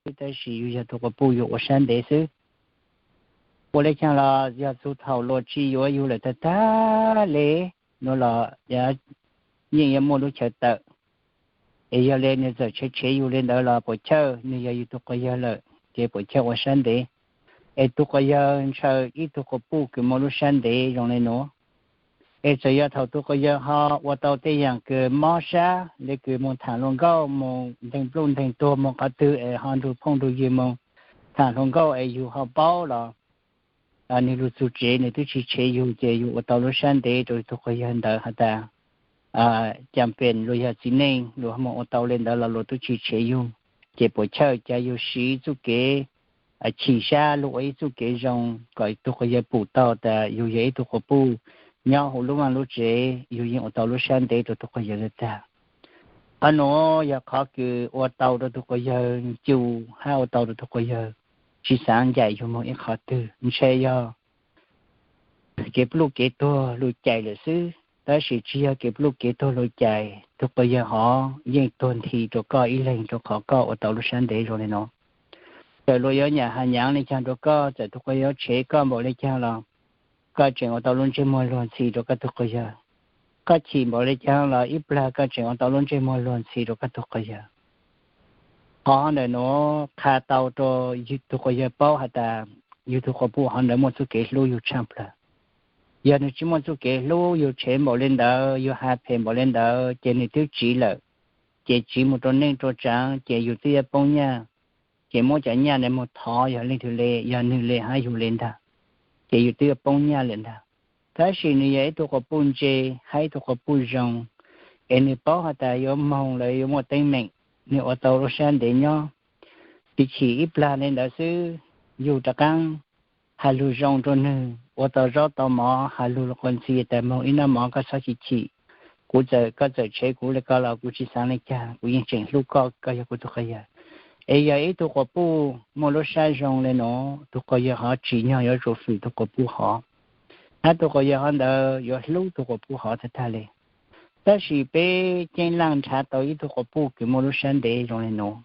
xwb, tab sis yus yog tus quas puj yus ua sab ntev xwb. Ua li cas los yog txug thaum luag tsis yuav yus lawm tag tag li, nuav los yeej yuav muaj lub chaw tawm. Es yog li nwg txawm tshev tshev yus li ntawd los puas chawj, nwg yog yus tug quas yawg lawm ces puas chawj ua sab ntev. Es tug quas yawg ntshaw ib tug quas puj kws muaj lub sab ntev zoo li nuav. Es txawm yog thaum tug quas yawg ho ua tau tej yaam kws mob sab le kws moog thaam luag nkauj, moog nteeg pluj nteeg tuag, moog qhov twg es ho nrug phooj nrug ywg moog thaam luag nkauj es yug ho paub los nwg lug txug tsev nwg twb tsis tshev yug, ces yug ua tau lub sab ntev rua tug quas yawg ntawd has tas, cas pem luag yog txiv neej luag moog ua tau li ntawd los luag twb tsis tshev yug. Ces puas chawj ca yug siv txuj kev chim sab lug ua ib txuj kev zoo kom tug quas yawg pum tau tas yug yog ib tug quas puj nyob huv lub vaaj lub tsev, yug yeej ua tau lub sab ntev rua tug quas yawg li tag. Qhov nuav yog qhov kws ua tau rua tug quas yawg ncu hab ua tau rua tug quas yawg tsis xaav ncaim yug moog ib qhov twg. Ntshe yog kev pluj kev tuag lug cais lawm xwb, tab sis tsis yog kev pluj kev tuag lug cais, tug quas yawg hov yeej tuag nthi rua koj ib leeg rua qhov koj ua tau lub sab ntev zoo li nuav. Txawm luag yuav nyam has nyaav li caag rua koj, txawm tug quas yawg yuav tshev koj npaum li caag los koj tseem ua tau lub ntsej muag luag ntxhi rua koj tug quas yawg. Koj chim npaum li caag los ib plag koj tseem ua tau lub ntsej muag luag ntxhi rua koj tug quas yawg. Qhov ntawm nuav qha tau rua tug quas yawg paub has tas yug tug quas puj hov ntawd muaj txuj kev hlub yug tshaaj plawg. Yog nwg tsis muaj txuj kev hlub yug, tshev npaum li ntawd, yug has phem npaum li ntawd, ces nwg twb tsiv lawm. Ces tsiv moog rua neej rua tsaav, ces yug twb yuav poob nyaj. Ces muab cov nyaj ntawd moog thov yog leej twg le, yog nwg le hab yug le ntag, ces yug twb yuav poob nyaj lawm ntag. Tab sis nwg yog ib tug quas puj ntse hab ib tug quas puj zoo, es nwg paub has tas yuav moog lawm yuav muaj teeb meem, nwg ua tau lub sab ntev nyob. Chim chim ib plag li ntawd xwb, yug rov qaab has lug zoo rua nwg, ua tau zaub tau mov, has lug quas ntxhi tas moog ib noj mov koj txhob chim chim. Kuv txawm, koj txawm tshev kuv le ko los kuv tsis xaav le caag, kuv yeej tseem hlub koj, koj yog kuv tug quas yawg. Es yog ib tug quas puj muaj lub sab zoo le nuav, tug quas yawg hov tsim nyog yuav tsum fwm tug quas puj hov, hab tug quas yawg hov ntawd yuav hlub tug quas puj hov tag tag le. Tab sis peb ceeb laaj nrhav tau ib tug quas puj kws muaj lub sab ntev zoo le nuav,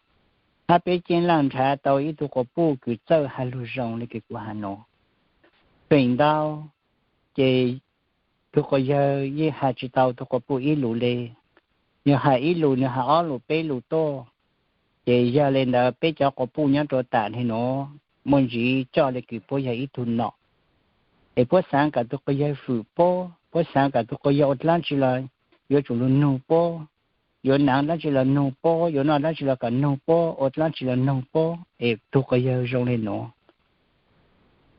hab peb ceeb laaj nrhav tau ib tug quas puj kws txawj has lug zoo le kws kuv has nuav. Feem ntau ces tug quas yawg yeej has tsis tau tug quas puj ib lus le. Nwg has ib lus, nwg has ob lus peb lus tuaj. Ces yog le ntawd peb cov quas puj nyob rua tam ntej nuav muaj ntsis coj le kws puab yog ib tug nom. Es puab xaav kom tug quas yawg fwm puab, puab xaav kom tug quas yawg ua dlaab tsi los yuav tsum lug nug puab, yuav naav dlaab tsi los nug puab, yuav noj dlaab tsi los kom nug puab, ua dlaab tsi los nug puab, es tug quas yawg zoo le nuav.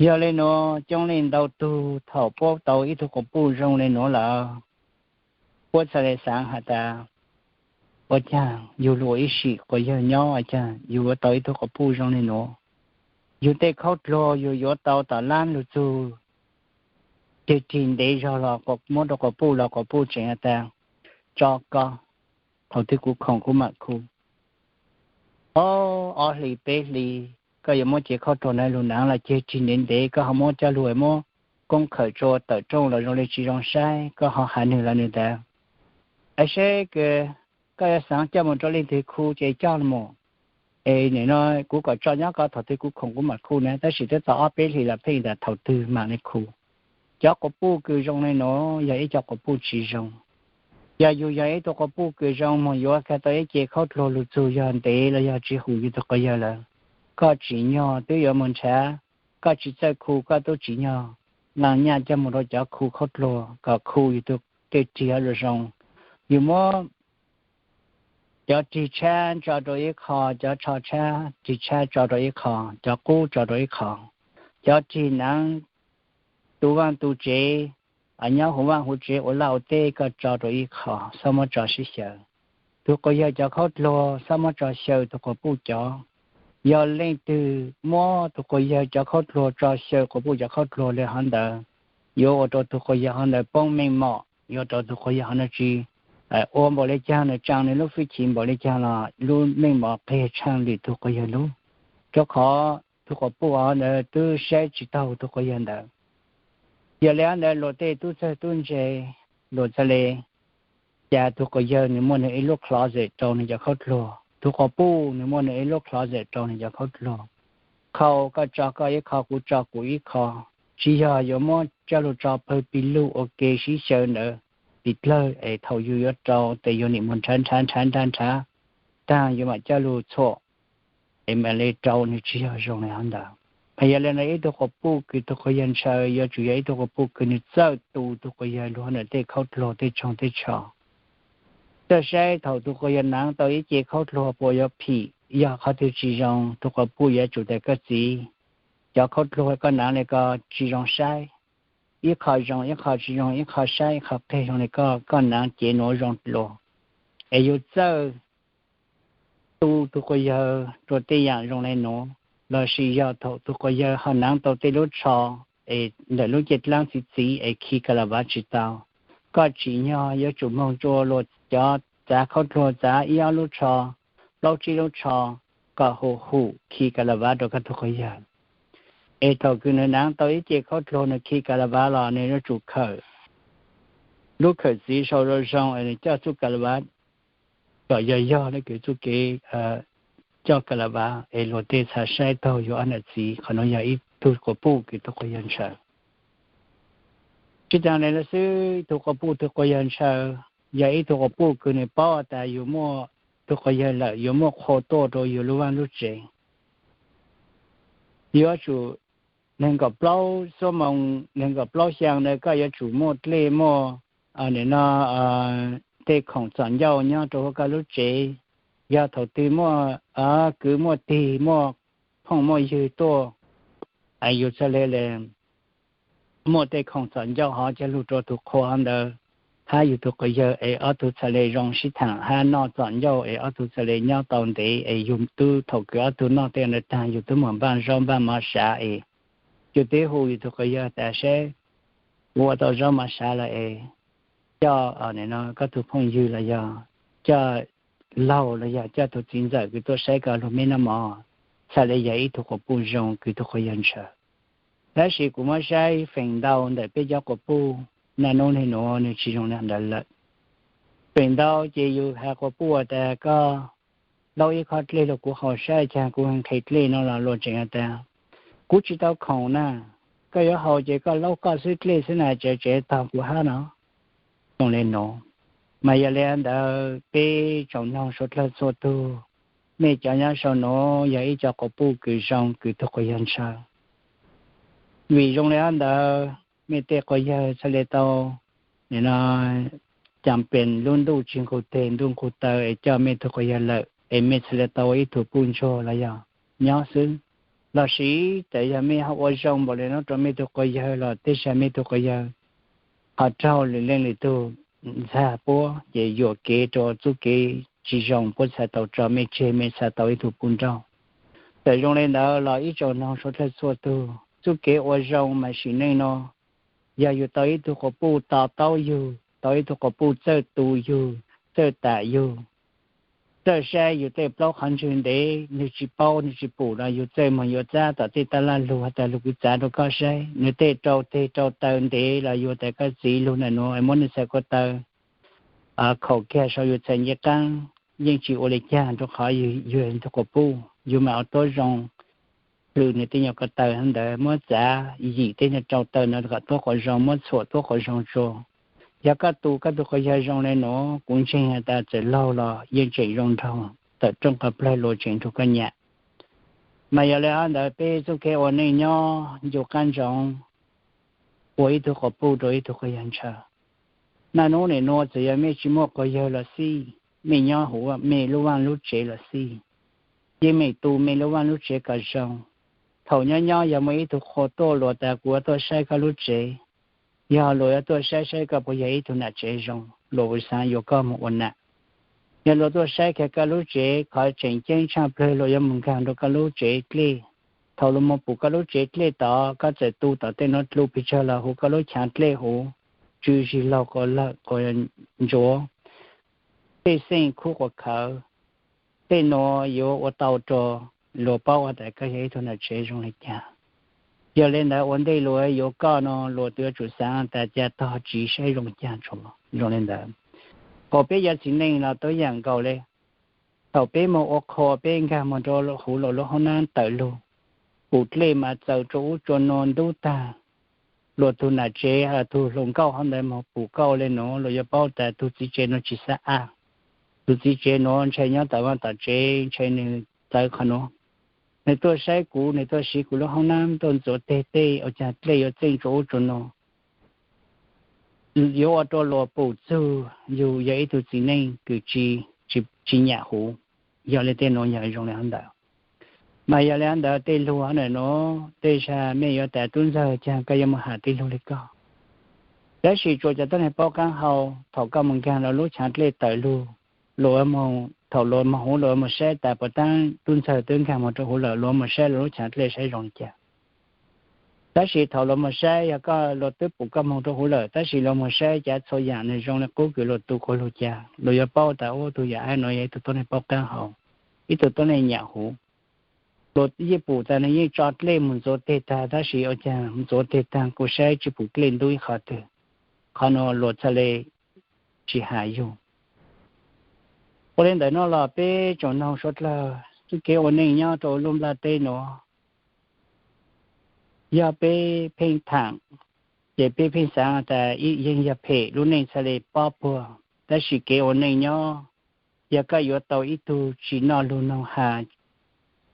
Yog le nuav coob leej ntau tug thaum puab tau ib tug quas puj zoo le nuav lawm, puab txhaj le xaav has tas, ua caag yug lug ua ib sim quas yawg nyob, ua caag yug yuav tau ib tug quas puj zoo le nuav. Yug tej khaub dluag yug yuav tau tom lab lug txug ceg rig ntev zog los muab rua quas puj los quas puj tseem has tas, tso koj, thaum twg kuv khoom kuv mam khu. Ob, ob hlis peb hlis koj yuav muab cev khaub dluag ntawd lug naav los ceg rig ntev ntev, koj ho muab coj lug muab koob khawm tsua tawm rooj los zoo le tsis zoo saib, koj ho has nwg los nwg tas, a seb koj yuav xaav coj moog rua leej twg khu ces coj lug moog. Es nim no kuv kom tso nyob koj, thaum twg kuv khoom kuv mam khu na, tab sis twb tau ob peb hlis los pheej tas thaum twg mam le khu. Cov quas puj kws zoo le nuav yog ib co quas puj tsis zoo. Yog yug yog ib tug quas puj kws zoo moog yuav kag tau ib cev khaub dluag lug txug yog ntev los yog tsis hum yug tug quas yawg lawm, koj tsim nyog twb yuav moog nrhav, koj tsis txawj khu koj tub tsim nyog nqaa nyaj coj moog rua cov khu khaub dluag kom khu yug tug ceg rig hab zoo zoo. Yug muab cov rig tshab tso rua ib qho, cov tsho tshab, rig tshab tso rua ib qho, cov qub tso rua ib qho, cov rig naav tu vaaj tu tsev, nyob huv vaaj huv tsev ua laj ua teb koj tso rua ib qho, xob muab tso sib xyaw. Tug quas yawg cov khaub dluag xob muab tso xyaw tug quas puj cov. Yog leej twg muab tug quas yawg cov khaub dluag tso xyaw quas puj cov khaub dluag le hov ntawd, yuav ua rua tug quas yawg hov ntawd poob meej mom, yuav ua rua tug quas yawg hov ntawd tsis ua npaum le caag, nws tsaa nws lub fwj chim npaum le caag los lub meej mom qeg tshaaj lwm tug quas yawg lub. Rua qhov tug quas puj hov ntawd twb saib tsis taug tug quas yawg ntawd. Yog le hov ntawd luag tej tub txawg tub ntse, luag txhaj le ca tug quas yawg nws muaj nws ib lub closet rua nws cov khaub dluag. Tus quas puj nws muaj nws ib lub closet rau nws cov khaub dluag. Khau, koj tso koj ib qho, kuv tso kuv ib qho. Tsis yog yuav muab coj lug tso pawg pis lug ua ke sib xyaw ntawd pis dlawg es thaum yus yuav rau tes yus nim mus nrhav nrhav nrhav nrhav nrhav, taag yus mam coj lug txhuam es mam le rau, nws tsis yog zoo li hov ntawd. Mas yog le ntawd ib tug quas puj kws tug quas yawg ntshaw yuav tsum yog ib tug quas puj kws nws txawj tu tug quas yawg lug ntawm tej khaub dluag tej tsoog tej tsho. Txawj saib thaum tug quas yawg naav tau ib ce khaub dluag puas yuav phim, yog qhov twg tsis zoo, tug quas puj yuav tsum tas koj txiv, cov khaub dluag koj naav le ko tsis zoo saib, ib qho zoo ib qho tsis zoo, ib qho saib ib qho qeg zoo li ko, koj naav cev nuav zoo dlua. Es yus txawj tu tug quas yawg rua tej yaam zoo le nuav, lossis yog thaum tug quas yawg ho naav tau tej lub tsho es ntawm lub cev dlaab txi txiv es khi ka la vav tsis tau, koj tsim nyog yuav tsum moog rua luag cov txav khaub dluag txav ib ob lub tsho, plaub tsib lub tsho kom hum hum khi ka la vav rua koj tug quas yawg. Es thaum kws nws naav tau ib ce khaub dluag nws khi ka la vav los nws yuav tsum khawm lub khawm txiv sau zoo zoo es nws coj txuj ka la vav kom yog yog le kws txuj kev coj ka la vav es luag tej txha saib taug yus ob nam txiv. Qhov nuav yog ib tug quas puj kws tug quas yawg ntshaw. Tsis taag le nuav xwb, tug quas puj tug quas yawg ntshaw yog ib tug quas puj kws nws paub tas yus muaj tug quas yawg lawm, yus muaj qhua tuaj rua yus lub vaaj lub tsev. Yuav tsum neeg nkaum plaub xuab moos, neeg nkaum plaub xyaa ntawd koj yuav tsum muaj dlej muaj nim no tej khoom txom ncauj nyob rau huv koj lub tsev. Yog thaum twg muaj kwv muaj tij muaj phooj muaj ywg tuaj, yus txhad le le muaj tej khoom txom ncauj hov coj lug rua tug qhua hov ntawd, hab yus tug quas yawg es ob tug txhad le zoo sib thaam hab noj txom ncauj es ob tug txhad le nyob tau ntev es yus tub thaum kws ob tug noj tej ntawd taag yus tub mam npaaj zaub npaaj mov sav es yus teb hu yus tug quas yawg tas seb kuv ua tau zaub mov sav lawm es coj koj tug phooj ywg los yog coj laug los yog coj tug txiv ntxawm kws tuaj saib koj lug mej noj mov, txhad le yog ib tug quas puj zoo kws tug quas yawg ntshaw. Tab sis kuv muab saib feem ntau ntawm peb cov quas puj naj nub nwg nuav nwg tsis zoo le ntawd lawm. Feem ntau ces yus has quas puj tas koj laub ib khob dlej lug kuv haus saib caag, kuv nqhis dlej no los luag tseem has tas kuv tsis tau khoom na. Koj yuav haus ces koj laub koj xwb, dlej xwb na, tsev tsev tog kuv hab no. Zoo le nuav, mas yog le ntawd peb tsoom noog suav dlawg txhua tug, mej cov nyob sau nuav yog ib co quas puj kws zoo kws tug quas yawg ntshaw. Vim zoo le ntawd mej tej quas yawg txhad le tau nim no caag pes lub ntuj tsis nqug teg ntuj nqug taw es coj mej tug quas yawg lawm es mej txhad le tau ib tug puj ntsuag los yog nyob xwb. Lossis tas yog mej ho ua zoo npaum le nuav rua mej tug quas yawg los tej zag mej tug quas yawg ho raug lwm leej lwm tug ntxag puab ces yuam kev rua txuj kev tsis zoo puab txhad tau tso mej tseg, mej txhad tau ib tug puj nraug. Txawm zoo le ntawd los ib tsoom noog suav dlawg txhua tug, txuj kev ua zoo mas sim neej no yog yus tau ib tug quas puj to taub yug, tau ib tug quas puj txawj tu yug, txawj tam yug, txawj saib yus tej plaub qhov ntswg ntev, nwg tsis paub nwg tsis pum los yus txawj moog yuav txab tom tej taj laj lug has tas lug kuv txav rua koj saib, nwg tej rau teg rau taw ntev los yus tas koj txiv lug ntawm nuav muab nwg txhais ko taw khaum kiag sau yus txhais ncej qaab, yeej tsis ua le caag rua qhov yug tug quas puj, yus mam ua tuab zoo plhws nwg tej nyuas ko taw ntawd, muab txav yim tej nyuas rau taw ntawd kom tuab quas zoo, muab txhuam tuab quas zoo tsua. Yog koj tu koj tug quas yawg zoo le nuav, kuv ntseeg has tas txawm laug los yeej tseem zoo nraug, tawm rooj qhov plawg luas tseem nrug koj nyam. Mas yog le hab ntawd peb txuj kev ua neej nyob ncu qaab ntsoov ua ib tug quas puj rua ib tug quas yawg ntshaw. Naj nub nim nuav txawm yog mej tsis muaj quas yawg los xij, mej nyob huv mej lub vaaj lub tsev los xij, yeej mej tu mej lub vaaj lub tsev kom zoo. Thaum nyob nyob yog muaj ib tug qhua tuaj luas tas kuv yuav tuaj saib koj lub tsev, yog luas yuav tuaj saib saib koj puas yog ib tug nam tsev zoo, luas ua xaav yuav koj moog ua nam. Yog luas tuaj saib kiag koj lub tsev, qhov tseem ceeb tshaaj plawg luas yuav moog nkaag rua koj lub tsev dlej. Thaum luas moog pum koj lub tsev dlej tod, koj txawm tu tom tej nuav dlu pes tsawg los huv koj lub chaav dlej huv, tsw zig laug quas lawm quas ntsuav, tej xeej khub quas khawv, tej nuav yuav ua tau rua luas paub has tas koj yog ib tug nam tsev zoo le caag. Yog le ntawd ua ntej luas yuav koj no luas yuav tsum xaav tas ca tog tsiv saib zoo caag tso. Zoo le ntawd, kuas peb cov txiv neej los tuab yaam nkaus le. Thaum peb moog ua qhua peb nkaag moog rua huv luas lub hoob nab tawm lug, pum dlej mas txaws rua ub rua nuav ntub taag. Luas tug nam tsev, tug hluas nkauj hov ntawd moog pum kauj le nuav, luas yuav paub tas tug txiv tsev nuav tsi xaav a. Tug txiv tsev nuav ntshai nyob tom vaaj tom tsev, ntshai nwg txawv qhov nuav. Nwg tuaj saib kuv, nwg tuaj siv kuv lub hoob nab tuaj ntxuav teg tej ua caag dlej yuav txeej rua ub rua nuav. Yuav ua rua luas pum txug yug yog ib tug txiv neej kws tsi, tsi nyam huv. Yog le tej nuav yog zoo le hov ntawd. Mas yog le hov ntawd tej lug hov ntawm nuav tej zag mej yuav tas tub ntxawg caag koj yuav moog has tej lug le koj. Tab sis tsuas cov tuab neeg paub qaab hau, thaum koj moog nkaag lug lub chaav dlej tawm lug, luas, thaum luas moog huv luas moog saib tas puas taab tub ntxawg twb nkaag moog rua huv lawm, luas moog saib luas lub chaav dlej saib zoo li cas. Tab sis thaum luas moog saib, yog koj luas twb pum koj moog rua huv lawm, tab sis luas moog saib cav txhua yaam nwg zoo le qub kws luas tu quas lug cas, luas yuav paub tas ub tug yawm ab nuav yog ib tug tuab neeg paub qaab hau, ib tug tuab neeg nyam huv. Luas yeej pum tas nwg yeej tso dlej moog ntxuav teg taag, tab sis ua caag ntxuav teg taag kuv saib tsi pum dlej ntub ib qhov twg. Qhov nuav luas txhaj le tsi has yug. Ua le ntawm nuav los peb tsoom noog suav dlawg, txuj kev ua neej nyob rua lub nplaj teb nuav, yog peb pheej thaam, ces peb pheej xaav tas yeej yog phem lub neej txhaj le pob puag. Tab sis kev ua neej nyob, yog koj yuav tau ib tug tsi noj lug noog has,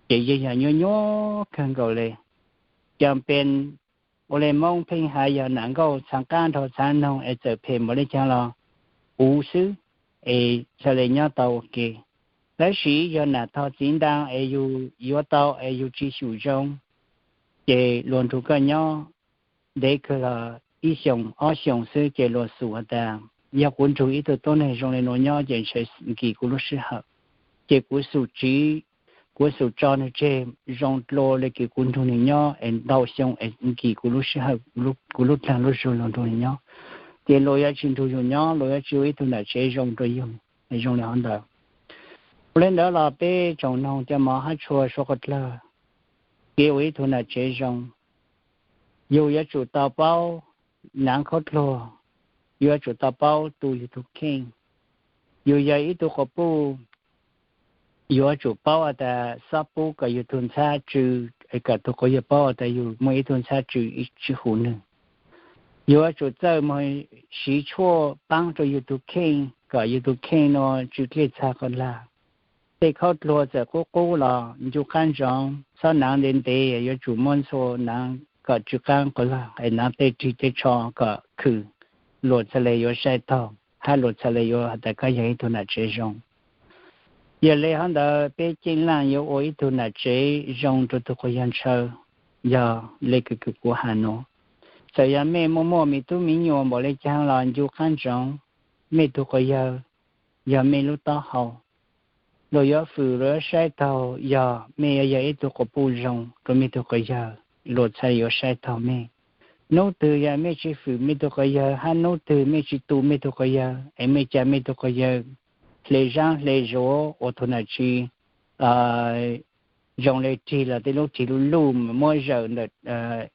ces yeej yog nyuaj nyuaj kawg nkaus le. Cov pes ua le Moob pheej has yog nam nkauj txhaav qaab nrho txhaav noog es txawm phem npaum le caag los uv xwb, es txhaj le nyob tau ua ke. Tab sis yog nam tog txiv nraag es yug yuav tau es yug tsi xyum zoo, ces luas nrug koj nyob ntev kawg los ib xyoos ob xyoos xwb ces luas xum has tas, yog kuv nrug ib tug tuab neeg zoo le nuav nyob ces ntshe nkim kuv lub sij hawm, ces kuv xum tsiv, kuv xum tso nwg tseg zoo dlua le kws kuv nrug nwg nyob es ntau xyoo es nkim kuv lub sij hawm, kuv lub dlaag lub zug luas nrug nwg nyob. Ces luas yuav tsi nrug yug nyob, luas yuav tsi ua ib tug nam tsev zoo rua yug, zoo le hov ntawd. Ua le ntawd los peb tsoom noog cov mov hab tshua suav dlawg, kev ua ib tug nam tsev zoo, yug yuav tsum tau paub naav khaub dluag, yuav tsum tau paub tu yug tug kheej. Yug yog ib tug quas puj, yuav tsum paub has tas xob pub kom yug tug ntxhab tsw, kom tug quas yawg paub has tas yug muaj ib tug ntxhab tsw tsi huv nwg. Yuav tsum txawj moog siv tshuaj paab rua yug tug kheej kom yug tug kheej nuav tsw dlej txhag qhov lag. Tej khaub dluag txawm qub qub los ncu qaab ntsoov, xob naav ntev ntev yuav tsum muab ntxhua naav kom tsw qaab qhov lag es naav tej rig tej tsho kom khwm, luas txhaj le yuav saib taug hab luas txhaj le yuav has tas koj yog ib tug nam tsev zoo. Yog le hov ntawd peb ceeb laaj yuav ua ib tug nam tsev zoo rua tug quas yawg ntshaw, yog le kws kws kuv has nuav. Txawm yog mej muaj muaj me tub me nyuam npaum le caag los ncu qaab ntsoov, mej tug quas yawg yog mej lub taub hau. Luas yuav fwm luas yuav saib taug yog mej yuav yog ib tug quas puj zoo rua mej tug quas yawg, luas txhaj yuav saib taug mej. Nub twg yog mej tsi fwm mej tug quas yawg hab nub twg mej tsi tu mej tug quas yawg es mej ca mej tug quas yawg hle zaab hle zuav ua tug nam tsev zoo le rig los tej lub rig luj luj mas muab zawm ntawm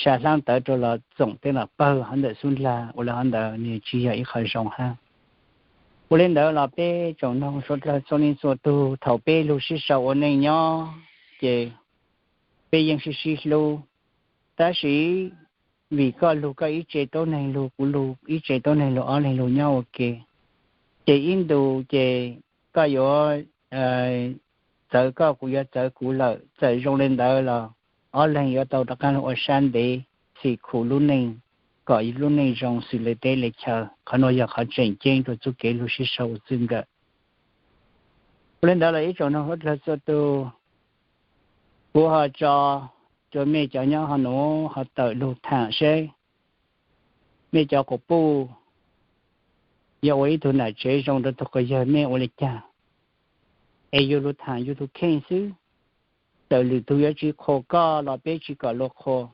sa hlaab tawv rua los txoom tej los pawg hov ntawm xub lag, ua le hov ntawd nwg tsi yog ib qho zoo hab. Ua le ntawd los peb tsoom noog suav dlawg txhua leej txhua tug, thaum peb lug sib sau ua neej nyob ces peb yeej sib sib hlub, tab sis vim koj lug koj ib tse tuab neeg lug, kuv lug ib tse tuab neeg lug, ob leeg lug nyob ua ke, ces ib ntus ces koj yuav txawv koj, kuv yuav txawv kuv lawm. Txawm zoo le ntawd los ob leeg yuav tau rov qaab lug ua sab ntev, xim khuv lub neej, kom lub neej zoo xws le teb le chaw. Qhov nuav yog qhov tseem ceeb rua txuj kev lug sib sau ua txij nkawm. Ua le ntawd los ib tsoom noog suav dlawg txhua tug, kuv ho tso rua mej cov nyob hov nuav ho tawm lug thaam seb mej cov quas puj yog ua ib tug nam tsev zoo rua tug quas yawg mej ua le caag, es yug lug thaam yug tug kheej xwb. Txawm lwm tug yuav tsi qhuas koj los peb tsi kom luas qhuas,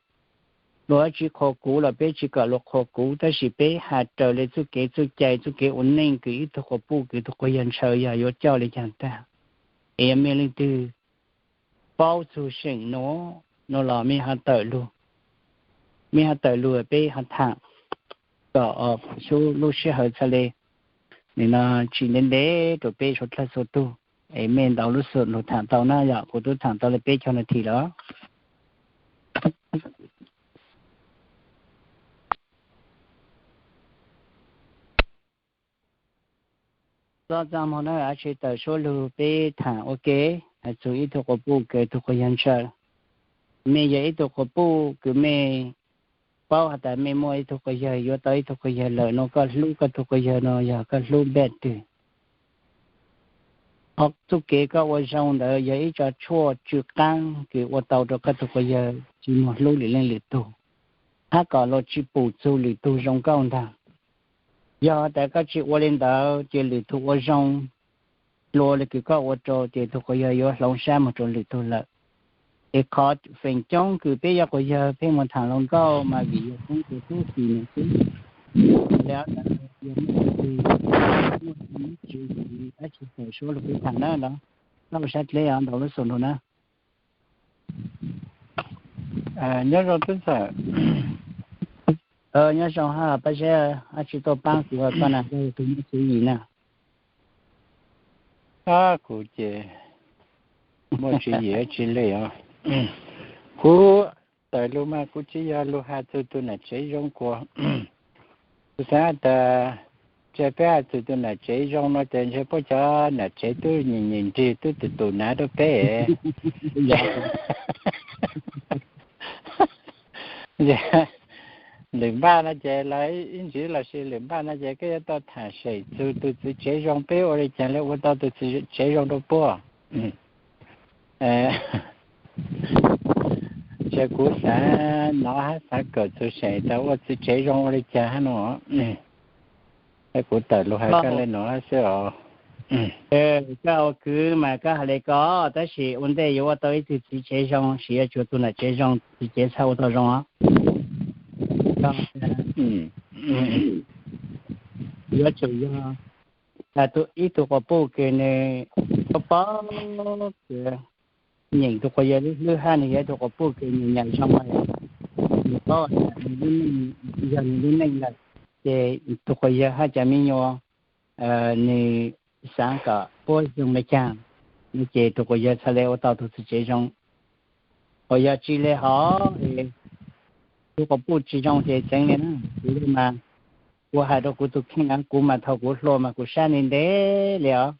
luas yuav tsi qhuas kuv los peb tsi kom luas qhuas kuv, tab sis peb has raws le txuj kev txuj cai txuj kev ua neej kws ib tug quas puj kws tug quas yawg ntshaw yog yuav coj le caag tag. Es yog mej leej twg paub txug seem nuav nuav los mej ho tawm lug, mej ho tawm lug peb ho thaam kom lub sij hawm txhaj le Nim no tsis ntev ntev rau peb suav dlawg txhua tug, es mej ntaus lub xum nrug thaam tau na, yog kuv tub thaam tau le peb caug nas this lawm. Txog txaj muag na, dab tsi tawm suab lug peb thaam ua ke, hais txug ib tug quas puj kws tug quas yawg ntshaw. Mej yog ib tug quas puj kws mej paub has tas mej muaj ib tug quas yawg, yuav tau ib tug quas yawg lawm no, koj hlub koj tug quas yawg no yog koj hlub npaum twg. Ho txuj kev koj ua zoo ntawd yog ib co tshuaj tsw qaab kws ua tau rau koj tug quas yawg tsis moog hlub lwm leej lwm tug, hab kom luas tsis pum txug lwm tug zoo nkauj ntag. Yog tas koj tsis ua le ntawd ces lwm tug ua zoo dlua le kws koj ua rau, ces tug quas yawg yuav hloov sab moog rau lwm tug lawm. Es qhov feem coob kws peb yog quas yawg pheej moog thaam hluas nkauj mas vim yog poob rua tub si no xwb. Yog muaj dab tsi, muaj dab tsi, dab tsi tawm suab lug peb thaam na los, koj ua sab dleb os, ntaus lub xum nrug na. Nyob zoo tub ntxawm. Nyob zoo hab Paj Zeb, dab tsi tuaj paab kuv, koj na, koj yog tug muaj tswv yim na. Ab, kuv ces muaj tswv yim dab tsi le os. Kuv tawm lug mas kuv tsis yog lug has txug tug nam tsev zoo kuas, kuv xaav tas, ntshai peb has txug tug nam tsev zoo no ces ntshai puab cov nam tsev tub nyeem nyeem nrig tub tus tus nav rua peb. Lwm npaj no ces lawv ib ntsis los sis lwm npaj no ces koj yuav tau thaam seem txug tug txiv tsev zoo, peb ua le caag le ua tau tug txiv tsev zoo rua puab. Ces kuv xaav nov hab xaav kawm txug seem tas ua txiv tsev zoo ua le caag hab no. Kuv tawm lug has koj le nuav xwb os. Koj ua kwv mas koj has le ko, tab sis ua ntej yuav ua tau ib tug txiv tsev zoo, sis yuav tsum tug nam tsev zoo, txiv tsev txhaj ua tau zoo os. Yuav tsum yog ib tug quas puj kws nws paub paub kws nyeem tug quas yawg lub hlwb hab nws yog ib tug quas puj kws nyeem nyam zoo, nws paub tas nws lub neej yog nws lub neej lawm, ces tug quas yawg hab cov me nyuam nws xaav kom puab zoo le caag, ces tug quas yawg txhaj le ua tau tug txiv tsev zoo. Ho yog tsi le hov, tug quas puj tsis zoo ces txeev le na. Kuv le mas, kuv has rua kuv tug kheej, kuv mas thaum kuv hluas mas kuv sab ntev ntev le os.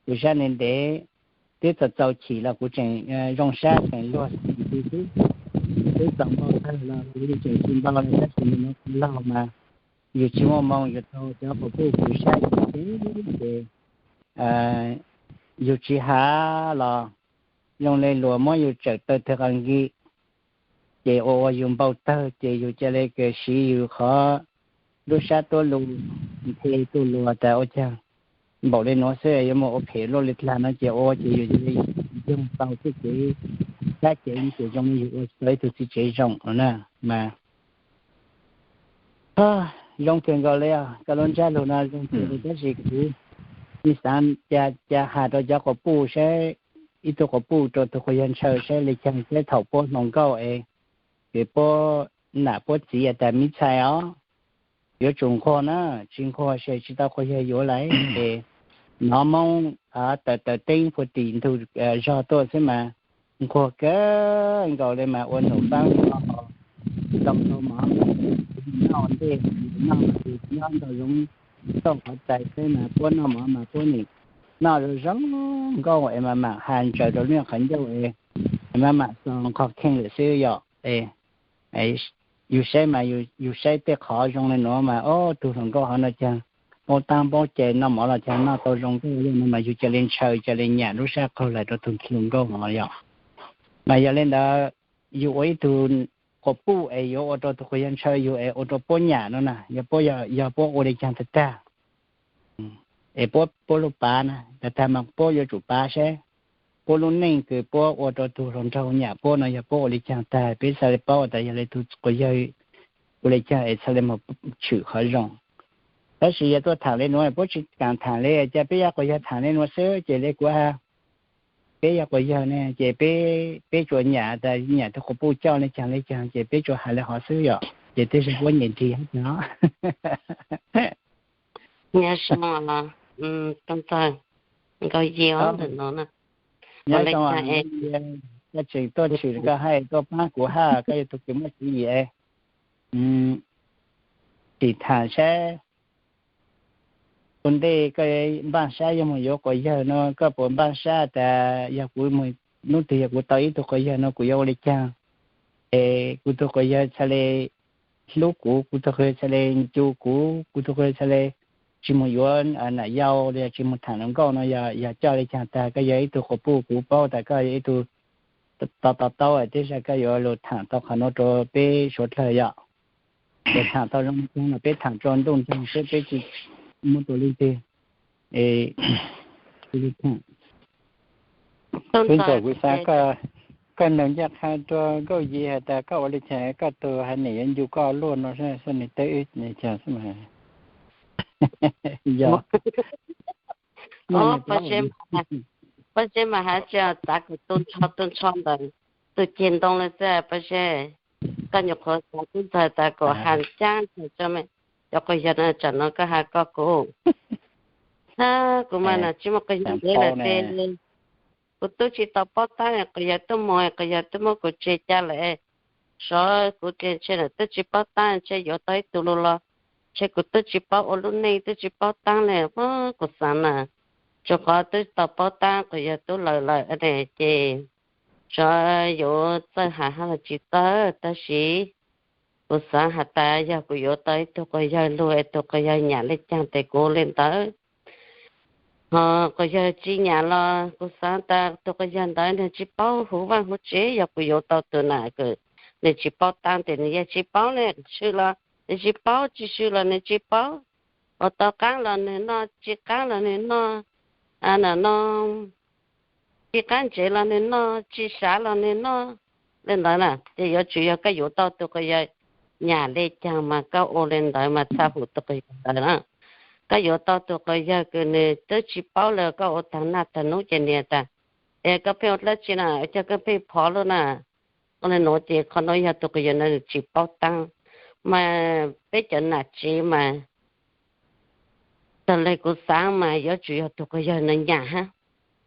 Kuv sab ntev ntev, twb txaus txaus chim los kuv tseem zoo sab tseem luag xwb. Twb txaus npau tawg los kuv tseem tsis npau le, tab sis nim no kuv laug mas yus tsis muaj moo, yus tau cov quas puj kws sab yus ces yus tsis has los zoo le luas muab yus tsawm tawg tawg qas nkis, ces ua ua yus npau tawg ces yus ca le kws siv yus qhov lub sab tuab lug nthe tuj lug tas ua caag npaum le nuav xwb, yuav muaj ua phem luaj le dlaag no ces ua ces yus ca le yoog tau txuj kev, sab ceev ces zoo le yus ua tau ib tug txiv tsev zoo no na. Mas zoo kawg nkaus le os, koj lub ntsab lug no zoo kawg li, tab sis kuv tsis xaav ca has rau cov quas puj saib, ib tug quas puj rau tug quas yawg ntshaw saib le caag, saib thaum puab hluas nkauj es, es puab nam puab txiv tas me ntxhais os, yuav tsum nquag na, tsis nquag ces tsis tau quas yawg yuav lawm es, nov Moob tawm tawm teeb puag tim ntug zog tuaj xwb mas, nquag kawg nkaus le mas ua num paab tau tau mov, noj ntej, noj mas nyob ntau zoov tauj qhov tais xwb mas puab noj mov mas puab nim noj zoo zoo nkauj es mas mam has ntsaws rau lub qhov ncauj es, es mam mam xo nqog kheej lawm xwb yom. Yus saib mas yus saib tej qhov zoo le nuav mas, o, tug hluas nkauj hov no caag paub taab paub cai, noj mov los caag noj tau zoo nkauj le no mas yus ca le ntshaw ca le nyam lub sab qaug lawm rau tug hluas nkauj hov yom. Mas yog le ntawd, yus ua ib tug quas puj es yuav ua rau tug quas yawg ntshaw yus es ua rau puab nyam no na, yog puab, yog puab ua le caag tag tag, es puab, puab lub pav na tag tag mas puab yuav tsum pav saib puab lub neej kws puab ua rau tug hluas nraug nyam puab no yog puab ua le caag tag, peb xaav le paub tas yog le tug quas yawg ua le caag es txhaj le moog tshwm qhov zoo. Tab sis yog tuaj thaam le nuav puab tsis kaam thaam le, ca peb yog quas yawg thaam le nuav xwb ces le kuv has, peb yog quas yawg ne ces peb, peb tsuas nyam tas nyam tug quas puj coj le caag le caag ces peb tsuas has le hov xwb yom, ces tej zag puab nyem nrig hab no. Nyob zoo, Tooj Ntxawg, Nkauj Yia ntawm no na. Nyob zoo, Nkauj Yia, koj tseem tuaj tshwm koj hais koj pab kuv hab, koj yog tus kws muaj tswv yim. Sim tham saib ua ntej koj npaj sab yuav mus yuav quas yawg no, koj puas npaj sab tas yog kuv mus, hnub twg yog kuv tau ib tug quas yawg no kuv yuav ua li caag? Es kuv tug quas yawg txhaj le hlub kuv, kuv tug quas yawg txhaj le ncu kuv, kuv tug quas yawg txhaj le tsis mus yuav nam yau los yog tsis mus tham hluas nkauj no yog coj li caag tag? Koj yog ib tug quas puj, kuv paub tas koj yog ib tug to to taub, tej zag koj yuav lug tham tau qhov nuav rua peb suav dlawg yom. Yog tham tau zoo no peb tham rua ntuj nrag seb peb tsis muaj tus leej twg. Kuv xaav koj nug ncaj qha rua Nkauj Yia has tas koj ua li cas koj tug haiv neeg yuav ncu koj luaj no, xwb nwg teb wb li cas xwb mas. Pob zeb mas has tsi txav kuv tu nrho tu nrho ntawm tus ceg ntoo le xwb Pob Zeb. Koj nyuam qhuav xaav tub ntxawg tas kuv has caab ntxawg tso me, cov quas yawg no tsam no koj has koj kuv. Hab kuv mas na tsis muaj quas yawg ntev lawm tes kuv tub tsis tau paub taab, quas yawg tub mus quas yawg tub muab kuv tseg ca lawm. Sov kuv tes ntshe lawm tub tsis paub taab, ntshe yuav tau ib tug lug los ntshe kuv tub tsis paub ua lub neej, tub tsis paub taab le. Kuv xaav na, tsuas qhov tub tau paub taab quas yawg tub lawm lawm ne ces sov yuav txawj has hab los tsis txawj, tab sis kuv xaav has tas yog kuv yuav tau ib tug quas yawg lug es tug quas yawg nyam le caag tes kuv ua le ntawd. Ho quas yawg tsis nyam los kuv xaav tas tug quas yawg ntawd nwg tsis paub huv vaaj huv tsev, yog kuv yuav tau tug nam kws nwg tsis paub taab tes nwg yeej tsis paub le, swm los nwg tsis paub, tsis swm los nwg tsis paub, ua tau qaab los nwg noj, tsis qaab los nwg noj, no, tsis qaab ntsev los nwg noj, tsis sav los nwg noj le ntawd na. Ces yuav tsum yog koj yuav tau tug quas yawg nyam le caag mas koj ua le ntawd mas txhaj hum tug quas yawg ntawd na. Koj yuav tau tug quas yawg kws nwg twb tsis paub le koj ua taag naj taag nub ces nwg tas, es koj pheej ua dlaab tsi na, coj koj pheej phov lug na. Ua le nuav ces qhov nuav yog tug quas yawg ntawd nwg tsis paub taab. Mas peb cov nam tsev mas tag le kuv xaav mas yuav tsum yog tug quas yawg ntawd nyam hab.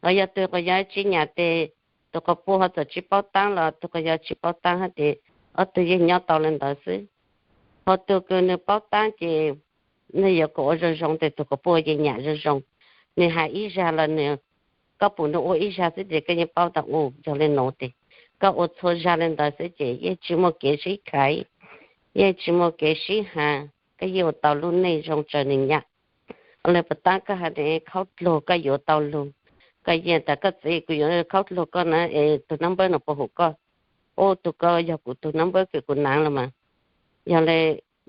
Ho yog tug quas yawg tsis nyam tes tug quas puj ho txawm tsis paub taab los tug quas yawg tsis paub taab hab tes ob tug yeej nyob tau le ntawd xwb. Ho tug kws nwg paub taab ces nwg yuav kom ua zoo zoo tes tug quas puj yeej nyam zoo zoo. Nwg has ib zag los nwg, koj pum nwg ua ib zag xwb ces koj yeej paub tas u yog le nuav tes koj ua txhua zag le ntawd xwb ces yeej tsis muaj kev sib khaiv, yeej tsis muaj kev sib has, koj yeej ua tau lub neej zoo tsaws nwg nyam. Ua le puas taab koj has tes khaub dluag koj yuav tau lug, koj yeej tas koj txiv kuv yuav khaub dluag koj na es tug nab npawb no puas hum koj? U, tug ko yog kuv tug nab npawb kws kuv naav los mas. Yog le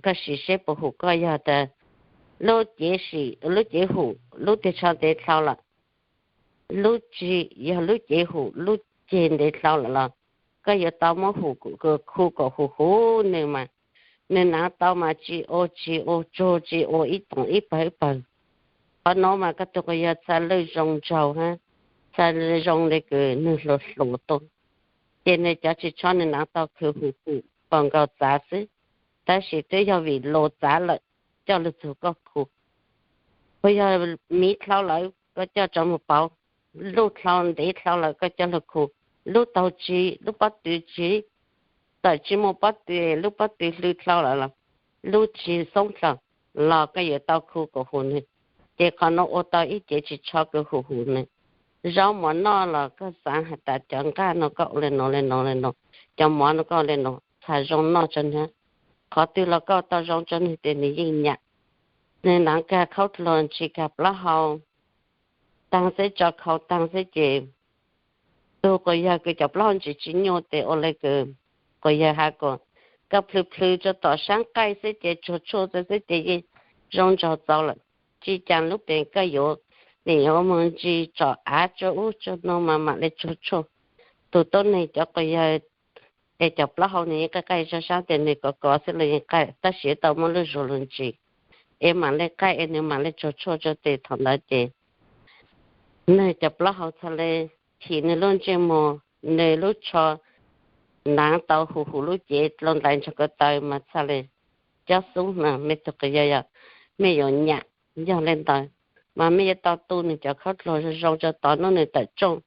koj sim seb puas hum koj, yog tas lub cev sim, lub cev hum, lub teg tsho ntev dlhau lawm, lub tsis yog lub cev hum lub ceg ntev dlhau lawm los koj yuav tau muab hum, khu kom huv huv nwg mas. Nwg naav tau mas tsis ua, tsis ua tsuag, tsis ua ib toom ib pawg ib pawg. Qhov nuav mas koj tug quas yawg txhaj lwj zoo ntsaug hab, txhaj zoo le kws nwg hluas hluas tu. Ces nwg cov tsis tsho nwg naav tau khwv huv huv pom nkaus txav xwb, tab sis twb yog vim lus txav lawm coj lug txug koj khu. Puas yog miv dlhau lawm koj coj tso mus pauv, luj dlhau ntev dlhau lawm koj coj lug khu, lub taug tsi, lub pob tw tsi, txawm tsis muaj pob tw, lub pob tw hlw dlhau lawm los lub tsi xoob dlhau los koj yuav tau khu kom huv nwg. Ces qhov nuav ua tau ib cev tsis tsho kws huv huv nwg. Zaub mov noj los koj xaav has tas cov nqaj no koj ua le nuav le nuav le nuav, cov mov no koj ua le nuav txhaj zoo noj tso nwg. Qhov twg los koj tau zoo tso nwg tes nwg yeej nyam. Nwg naav kag khaub dluag ntsis kag plaub hau taag xwb, tso khau taag xwb ces tug quas yawg kws cov plaub hau ntsis tsis nyuaj tes ua le kws quas yawg has kom koj plhws plhws rua tom saab qaij xwb ces tsuag tshuaj xwb ces yeej zoo nraug txaus lawm. Tsis caag lub pes koj yuav, nim yuav moog ntsis tsom av tso ub tso no mas mam le tsuag tshuaj. Tug tuab neeg cov quas yawg es cov plaub hau nwg yeej qaij qaij zog saab tes nwg kov kov xwb los yeej qaij, tab sis tau muaj lub zug lug ntsis es mam le qaij es nwg mam le tsuag tshuaj rua tes thaum ntawd ces nwg cov plaub hau txhaj le thim nwg lub ntsej muag, nwg lub tsho naav tau huv huv lub cev dlhau ntais nrug ko taw mas txhaj le cob xub na. Mej tug quas yawg yog mej yuav nyam Yog li ntawd, mas mej yuav tau tu nws cov khaub dluag zoo zoo tso tod nub nws tawm rooj.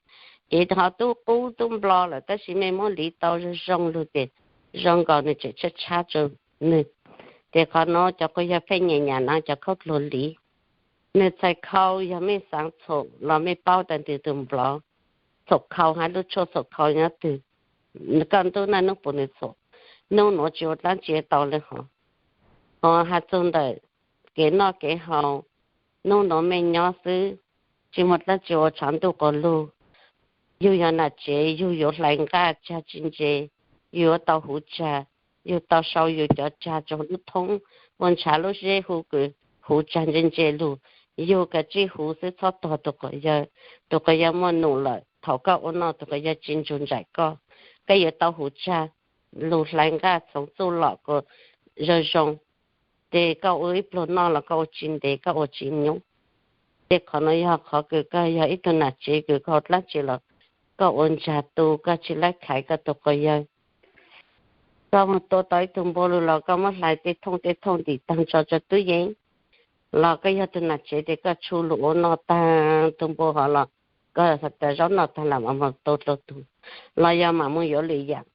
Ces ho tub qub tub nplo lawm tab sis mej muab liv tau zoo zoo lug ces zoo nkaus nws tseem tshab tshab rua nws. Ces qhov nuav cov quas yawg pheej nyam nyam na cov khaub dluag liv. Nws txhais khau yog mej xaav txhum los mej paub tas nws tug nplov, txhum khau hab lub tshuaj txhum khau nyob twg, koj ntuj naj nub pum nws txhum. Nub nuav tsis ua dlaab tsi tau le hov. Hos has txug ntawm kev noj kev haus, nub nuav mej nyob xwb, tsis muaj dlaab tsi ua tshav ntuj quas lug. Yug yog nam tsev yug yuav hlais nqaj tsag tsis ntse, yug yuav tau huv tsag, yug tau sau yug cov tsag rua lub thoob, ua ntshav lub zeb hu kws huv tsag ntse ntse lug, yug kav tsij huv xwb txhob tog tug quas yawg. Tug quas yawg muaj num lawm, thaum koj ua noj tug quas yawg tsis ntsug ntsaim koj. Koj yuav tau huv tsag lug hlais nqaj txhoov txuj lom kuas zoo zoo, ces koj ua ib pluag noj los koj ua tsis ntev koj ua tsis nyoob. Ces qhov nuav yog qhov kws koj yog ib tug nam tsev kws koj dlaab tsi los koj ua ntsag tu, koj tsis laib khaiv koj tug quas yawg. Koj mus tua tau ib tug npua lug los koj muab hlais tej thooj tej thooj ntim taag tso rua tub yeeb, los koj yog tug nam tsev tes koj tshu lug ua noj taag tug npua hov los koj has tas zaub noj taag lam mam mus tua dlua tug, los yog mam mus yuav lwm yaam.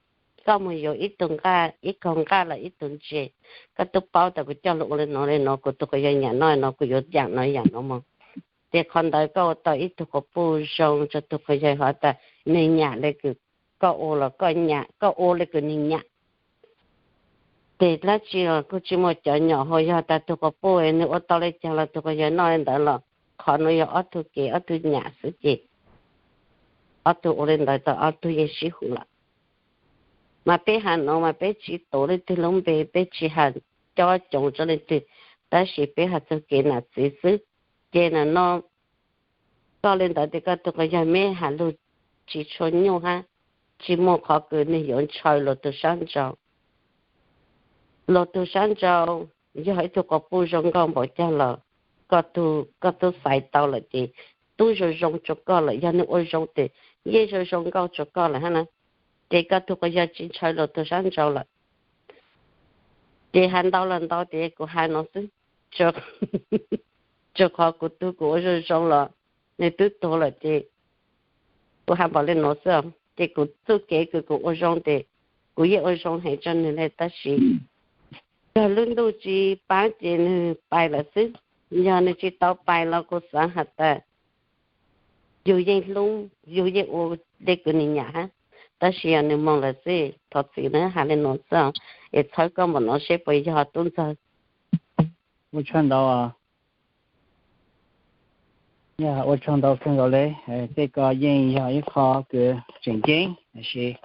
Koj mus yuav ib tug nqaj, ib kaug nqaj los ib tug ntses, koj tub paub tas kuv coj lug ua le nuav le nuav kuv tug quas yawg nyam noj nuav kuv yuav yaam nuav yaam nuav mog. Ces qhov ntawd koj ua tau ib tug quas puj zoo rua tug quas yawg hov tas nwg nyam le kws koj ua los koj nyam, koj ua le kws nwg nyam. Ces dlaab tsi los kuj tsis muaj cov nyom hos yog tas tug quas puj nwg ua tau le caag los tug quas yawg noj le ntawd los qhov nuav yog ob tug kev ob tug nyam xwb ces ob tug ua le ntawd tas ob tug yeej sib hu lawm. Mas peb has nuav mas peb tsis tuav leej twg lub npe, peb tsis has cob coov rua leej twg, tab sis peb has txug kev nam txiv xwb. Ces nam no koj le ntawd tes koj tug quas yawg meb has lug tsis tshua nyuaj hab, tsis muaj qhov kws nwg yuav ntshaw luag tug sab nraud. Luag tug sab nraud yog ib tug quas puj zoo nkauj npaum caag los koj tub xaiv tau lawm ces tub zoo zoo rua koj lawm, yog nwg ua zoo tes yeej zoo zoo nkauj rua koj lawm hab na. Ces koj tug quas yawg tsis ntshaw luag tug sab nraud lawm. Ces has ntau los ntau tes kuv has nuav xwb, rua qhov kuv tug kuv ua zoo zoo los nwg tub tuag lawm ces kuv has npaum le nuav xwb. Ces kuv txuj kev kws kuv ua zoo tes kuv yeej ua zoo heev rua nwg le tab sis yog lub ntuj tsis paab ces nwg pais lawm xwb. Yog nwg tsis tau pais los kuv xaav has tas yug yeej hlub, yug yeej ua le kws nwg nyam hab, tab sis yog nwg moog lawm xwb. Thov txim na has le nuav xwb, es txhawb koj npaum nuav seb puas yog tub ntxawg. Ua tsaug ntau, ua tsaug ntau kawg nkaus le. Tej ko yeej yog ib qho kws tseem ceeb, tab sis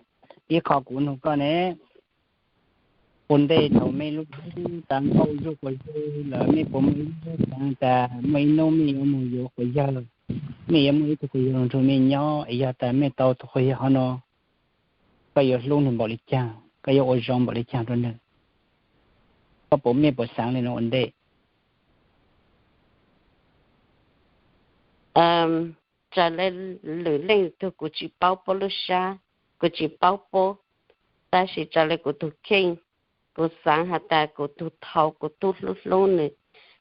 ib qho kuv nug koj ne, ua ntej thaum mej lub hlub tas nkauj zuj quas yawg lawm mej puas muaj ib lub hlub tas muaj ib hnub mej yuav moog yuav quas yawg, mej yuav muaj ib tug quas yawg nrug mej nyob es yog tas mej tau tug quas yawg hov no, koj yuav hlub nwg npaum li caag, koj yuav ua zoo npaum li caag rua nwg? Koj puas, mej puas xaav le nuav ua ntej? Raws le lwm leej tug kuv tsis paub puab lub sab, kuv tsis paub puab, tab sis raws le kuv tug kheej, kuv xaav has tas kuv tug thau kuv tub hlub hlub nwg,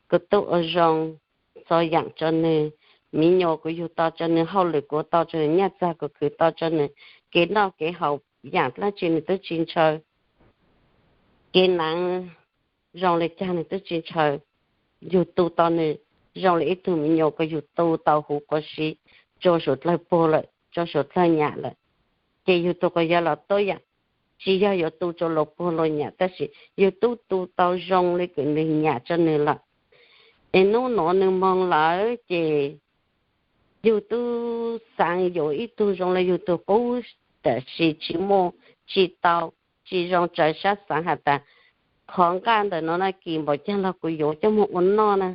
kuv tub ua zoo txhua yaam rua nwg, miv nyuas kuv yug tau rua nwg, hauj lwm kuv ua tau rua nwg, nyaj txag kuv khwv tau rua nwg, kev noj kev haus yaam dlaab tsi nwg tub tsis ntshaw, kev naav zoo le caag nwg tub tsis ntshaw, yug tu tau nwg zoo le ib tug miv nyuas kuas yug tu tau huv quas siv, tsua suav dlawg puag lawm, tsua suav dlawg nyam lawm. Ces yug tug quas yawg los tuab yaam, tsis yog yuav tu tsua luas puag luas nyam, tab sis yug tub tu tau zoo le kws nwg nyam rua nwg lawm. Es nub nuav nwg moog lawm ces yug tub xaav yuav ib tug zoo le yug tug qub, tab sis tsis muaj, tsis tau, tsis zoo raws sab xaav has tas qhov nqaj ntawm nuav na kim npaum caag los kuv yuav coj moog ua noj na.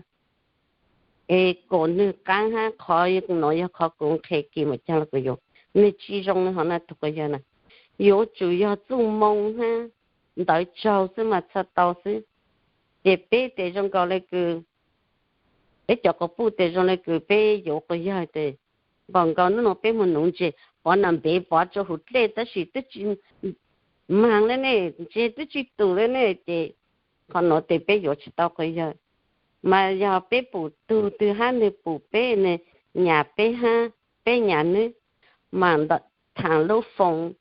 Es kom nwg qaab hab qhov nuav yog qhov kuv nqhes kim npaum caag los kuv yuav, nwg tsis zoo le hov na tug quas yawg na. Yuav tsum yog txuj moo hab ntawv tsaug xwb mas txhaj tau xwb. Ces peb tes zoo nkaus le kws, peb cov quas puj tes zoo le kws peb yuav quas yawg tes npaum nkaus nub nuav peb moog nuv ntses pov nam npev pov tsua huv dlej tab sis twb tsis maag le ne, ntses twb tsis tus le ne, ces qhov nuav tes peb yuav tsis tau quas yawg. Mas yog peb pum tug twg hab nwg pum peb, nwg nyam peb hab peb nyam nwg, mas ntawm thaam lub foos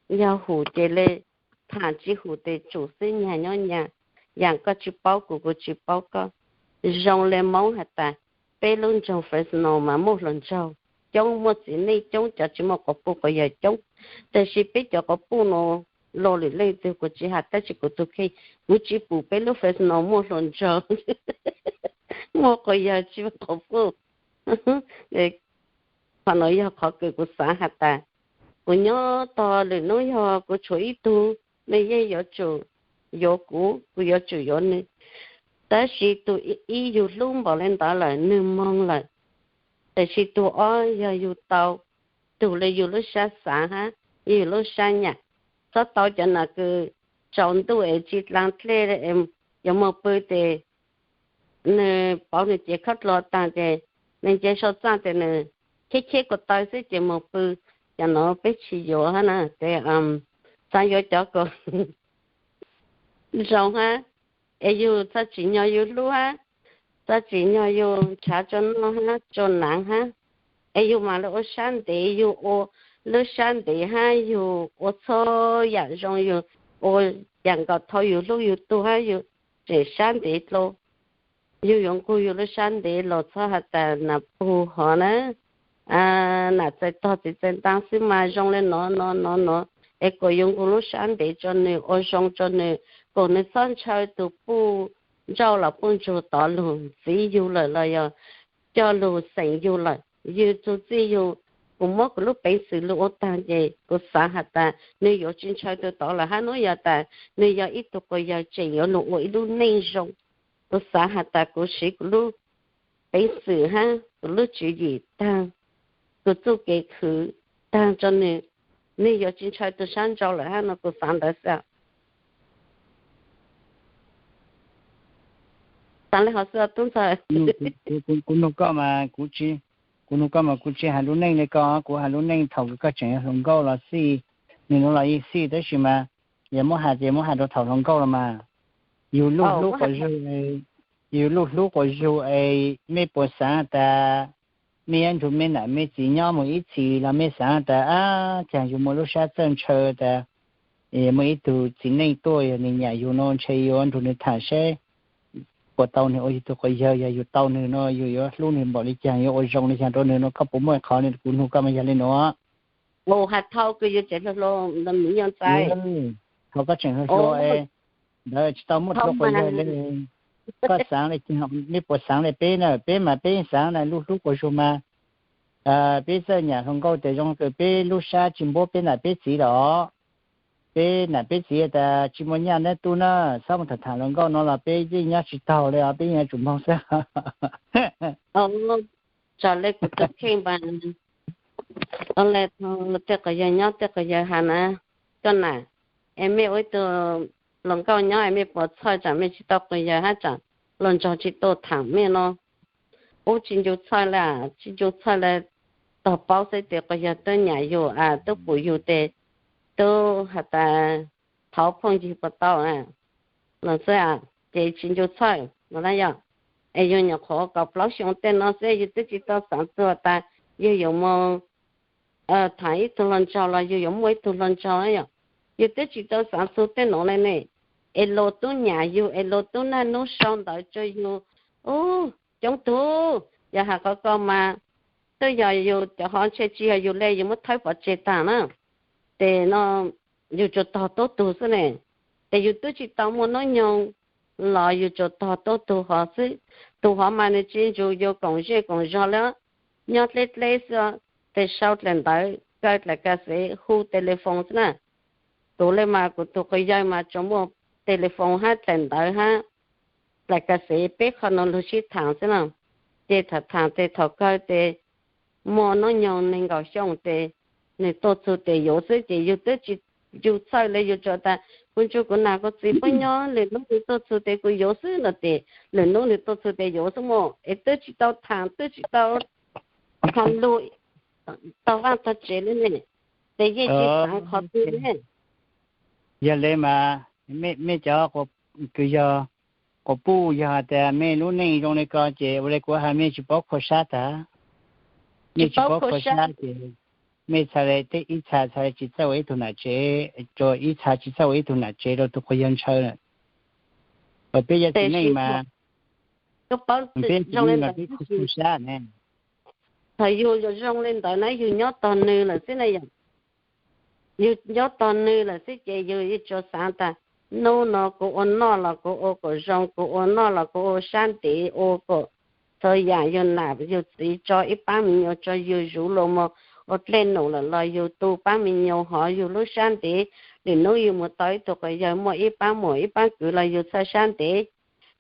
yog hum ces le thaam, tsi hum tes tsum xwb, nyag nyob nyag, yaam koj tsi paub kuv, kuv tsi paub koj. Zoo le Moob has tas, peb lub nroog Fresno mas muaj hluas nraug coob, muaj txiv neej coob, cov tsi muaj quas puj quas yawg coob, tab sis peb cov quas puj nuav luas lwm leej twg kuv tsi has, tab sis kuv tug kheej, kuv tsi pum peb lub Fresno muaj hluas nraug, muaj quas yawg tsi muaj quas puj. Qhov nuav yog qhov kws kuv xaav has tas, kuv nyob tog lwm nub yog kuv tshuav ib tug, nwg yeej yuav tsum yuav kuv, kuv yuav tsum yuav nwg. Tab sis tug ib yug hlub npaum le ntawd lawm, nwg moog lawm, tab sis tug ob yog yug tau, tug le yug lub sab xaav hab yug lub sab nyam. Txhob tau cov nam kws tsaus ntuj es tsi dlaa dlej, yuav moog pw tes nwg pauv nwg cev khaub dluag taag ces nwg nce sau txaj tes nwg cheb cheb ko taw xwb ces moog pw. Cov nuav peb tsi yuav hab na, tes xaav yuav cov kws zoo hab, es yug txhaj tsim nyog yug hlub hab, txhaj tsim nyog yug nrhav tso noj hab tso naav hab, es yug mam le ua sab ntev, yug ua lub sab ntev hab yug ua txhua yaam zoo, yug ua yaam nkaus thaum yug hlub yug tug hab yug tseem sab ntev dlua. Yug yuav nqug yug lub sab ntev los txhob has tas nam pug hov na, nam txais tog txiv txais ntaag xwb mas zoo le nov nov nov nov, es kuas yug nqug lub sab ntev tso nwg, ua zoo tso nwg, kuas nwg txhob ntshaw tug puj ntsauj los puj ntsug tod lug ntxiv yug lawm los yog coj lug xeem yug lawm. Yug txug txij yug, kuv muab kuv lub peev xwm lug ua taag ces kuv xaav has tas nwg yuav tsi ntshaw tug tod lawm hab, nub yog tas nwg yog ib tug quas yawg tseem yuav lug ua ib lub neej zoo. Kuv xaav has tas kuv siv kuv lub peev xwm hab kuv lub tswv yim taag, kuv txuj kev khwv taag tso nwg, nwg yuav tsi ntshaw tug sab nrau lawm hab no, kuv xaav ntawd xwb. Xaav le hov xwb tub ntxawg. Kuv nug koj mas kuv tsi has lub neej le koj, kuv has lub neej thaum kws koj tseem yog hluas nkauj los xij, nwg nuav los yeej xij, tab sis mas yog muab has ces muab has rau thaum hluas nkauj los mas. Yug luj hlub quas zug, yug luj hlub quas zug es mej puas xaav tas mej yuav nrug mej nam mej txiv nyob mus ib txhis los mej xaav tas ab caag yug muaj lub sab txawj ntshaw tas muaj ib tug txiv neej tuaj yog nwg nyam yug no ntshe yuav nrug nwg tham seb puas tau nwg ua yug tug quas yawg, yog yug tau nwg no yug yuav hlub nwg npaum le caag, yuav ua zoo le caag rau nwg no, koj puas muaj qhov le kuv nug koj mas yog le nuav. Has thaum kws yug tseem hluas hluas, thaum koj tseem hluas hluas es ntawd tsi tau muaj tug quas yawg le, koj xaav le caag, mej puas xaav le peb na, peb mas peb xaav na luj hlub quas zug mas peb txawj nyam hluas nkauj tes zoo kws peb lub sab tsi npuab peb nam peb txiv los peb nam peb txiv tas tsi muaj nyaj nab tub na, txhob mus tham tham hluas nkauj no los peb yeej nyob tsi taug le os, peb yeej yuav tsum moog xwb. Tso le kuv tug kheej mas, le tej quas yawg nyob tej quas yawg has na, koj nam, es mej ua ib tug hluas nkauj nyob es mej puas txhawj tsam mej tsi tau quas yawg hab tsam hluas nraug tsi tau tham mej no? Ub tsi ncu txhawj le, tsi ncu txhawj le, tog paub xwb tes quas yawg tub nyam yug, tub pum yug tes tub has tas thov phooj ywg puas tau los xwb, ces tsi ncu txhawj no na yog. Es yug nyuam qhuav kaum plaub xyoo tej no xwb, yug twb tsi tau xaav txug tas yug yuav mus tham ib tug hluas nraug los yug yuav muaj ib tug hluas nraug na yog. Yug twb tsi tau xaav txug tej nuav le ne, es luas tub nyam yug, es luas tub naj nub sau ntawv rua yug. Ub, coob tug, yog has qhov ko mas twb yog yug cov hov ntshe tsi yog yug le, yug muab thawb pov tseg taag na. Tes no yug tsuas tog tub tug xwb ne, tes yug twb tsi tau muaj noob nyoog los yug tsuas tog tub tug hov xwb. Tug hov mas nwg tsi nrug yug koom zej koom zog le, nyob dleb dleb xwb, tes sau dlaim ntawv kaw dlaim ka xev hu telephone xwb na. Kuv le mas kuv tug quas yawg mas tsuas muaj telephone hab dlaim ntawv hab dlaim ka xev peb qho no lug sib thaam xwb na. Ces thaam thaam tes thaum kawg tes muaj noob nyoog neeg nkaum xyoo tes nwg tuaj txug tes yuav xwb, ces yug twb tsi ncu txhawj le, yug tsuas tas kuv nrug kuv nam kuv txiv puab nyob, lwm nub nwg tuaj txug tes kuv yuav xwb no, ces lwm nub nwg tuaj txug tes yuav xwb mas, es twb tsi tau thaam, twb tsi tau tham lug, tog vaaj tog tsev le ne, tes yeej tsi xaav qhov twg le. Yog le mas, mej cov kws yog Quas puj yog hais tias mej lub neej zoo li ko ces ua li kuv hais mej tsis paub khua sab tag. Mej tsis paub khua sab ces mej txhaj le tej ib txha txhaj le tsis txawj ua ib tug nam tsev, rua ib txha tsis txawj ua ib tug nam tsev rau tus quas yawg ntshaw lawm. Peb yog txiv neej mas, peb yog txiv neej mas peb khua sab ne. Thaum yug zoo li ntawd na yug nyob tog nwg lawm xwb na yom. Yug nyob tog nwg lawm xwb ces yug yeej tsuas xaav tas, nub no kuv ua noj los kuv ua kom zoo, kuv ua noj los kuv ua sab ntev, ua kom txhua yaam yug nam yug txiv tso ib paab me nyuam tso yug zuv lug moog, ua dlej num lawm los yug tu paab me nyuam hov yug lub sab ntev. Lwm nub yug moog tau ib tug quas yawg muaj ib paab muam ib paab kwv los yug txhaj sab ntev.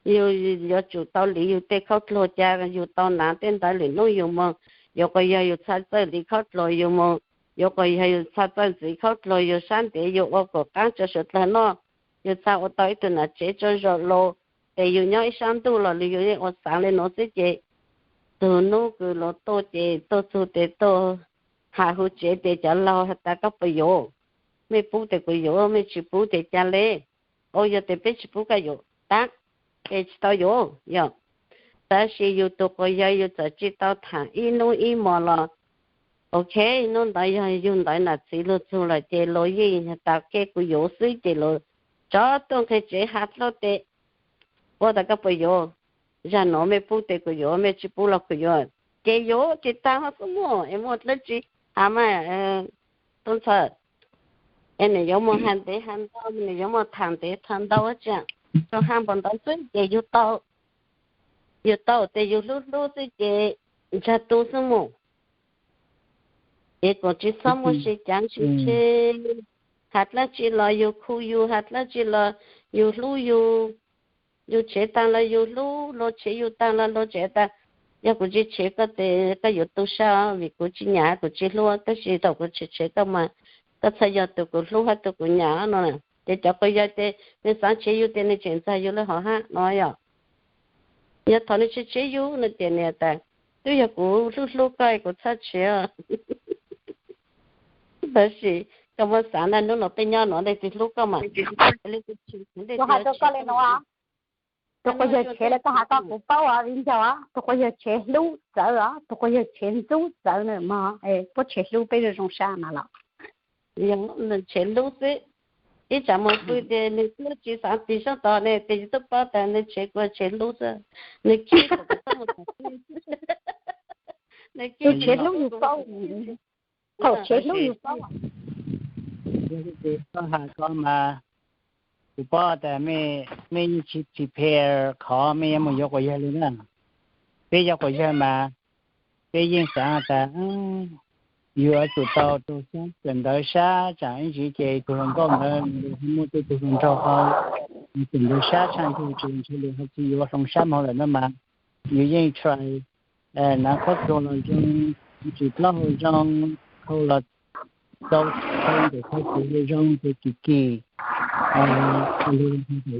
Yug yuav tsum tau liv yug tej khaub dluag ca yug tau nav tej ntawd, lwm nub yug moog yuav quas yawg yug txhaj txawj liv khaub dluag, yug moog yuav quas yawg yug txhaj txawj ntxiv khaub dluag, yug sab ntev yug ua kom qaab tso suav dlawg noj, yug txhaj ua tau ib tug nam tsev tso zoo lug. Ces yug nyob ib sab ntuj los yug yeej ua xaav le nuav xwb ces tug nub kws luas tuaj ces tuaj txug tes tuaj has huv tsev tes cov laug has tas koj puas yuav, mej pub tes kuv yuav, mej tsis pub tes ca le. Ua yog tes peb tsis pub koj yuav tab, ces tsis tau yuav yog. Tab sis yug tug quas yawg yug txawm tsis tau thaam ib nub ib mos los, ok, nub ntawd yog yug ntawd nam txiv lug txug lawm ces luas yeej has tas koj kuv yuav xwb ces luas tso tuaj nqeg tsev has dlub tes ua tas koj puas yuav, zag nuav mej pub tes kuv yuav, mej tsis pub los kuv yuav, ces yuav ces taag hov xwb muaj es muaj dlaab tsi has mas tub ntxhawm. Es nws yuav muaj has ntev has ntau, nws yuav muaj thaam ntev thaam ntau tsi, tsuas has npaum ntawd xwb ces yug tau, yug tau tes yug hlub hlub xwb ces ntsag tu xwb mus. Ces kuas tsis txhob muaj se caav se tshe, has dlaab tsi los yug khu yug, has dlaab tsi los yug hlub yug. Yug tshev taag los yug hlub, luas tshev yug taag los luas tshev tas. Yog kuv tsis tshev koj tes koj yuav tu sab vim kuv tsis nyam kuv tsis hlub, tab sis thaum kuv tshev tshev koj mas koj txhaj yog tus kuv hlub hab tus kuv nyam no. Ces cov quas yawg tes nws xaav tshev yug tes nws tseem ntxag yug lawm hov hab no yom. Yog thaum nws tshev tshev yug no ces nws tas, twb yog kuv hlub hlub koj kuv txhaj tshev. Tab sis koj muab xaav na, hnub no peb nyob nuav leej twg hlub koj mas, leej twg tshev kuv, leej twg tshev koj le nuav. Tus quas yawg tshev le koj has koj kuv paub os viv ncaus, tus quas yawg tshev hlub txawv os, tus quas yawg tshev ntxub txawv na mog, puab tshev hlub peb zoo zoo sab mas los. Nws tshev hlub xwb, ib tsam mus pw tes nws twb tsis xaav tig sab tod ne tes yus twb paub tas nws tshev kuv tshev hlub xwb, nws khib kom kuv txhob mus tom teb. Nws khib tshev hlub yus paub, thaum tshev hlub yus paub. Koj has koj mas, kuv paub tas mej yeej tsis prepare qhov mej yuav mus yuav quas yawg li na. Peb yuav quas yawg mas, peb yeej xaav tas yus yuav tsum tau rau sab kawm ntawv sab, tsam ib ntsis ces tus hluas nkauj ntawd muaj tej tug hluas nraug ho kawm ntawv sab tshaj nkaus ces ntshe lwm hais tias yuav hloov sab moog lawm no mas, yus yeej try nav khaub dluag los zoo, tsim plaub hau zoo, khau los tau, khau ntawm khau txwv zoo ces kim kim,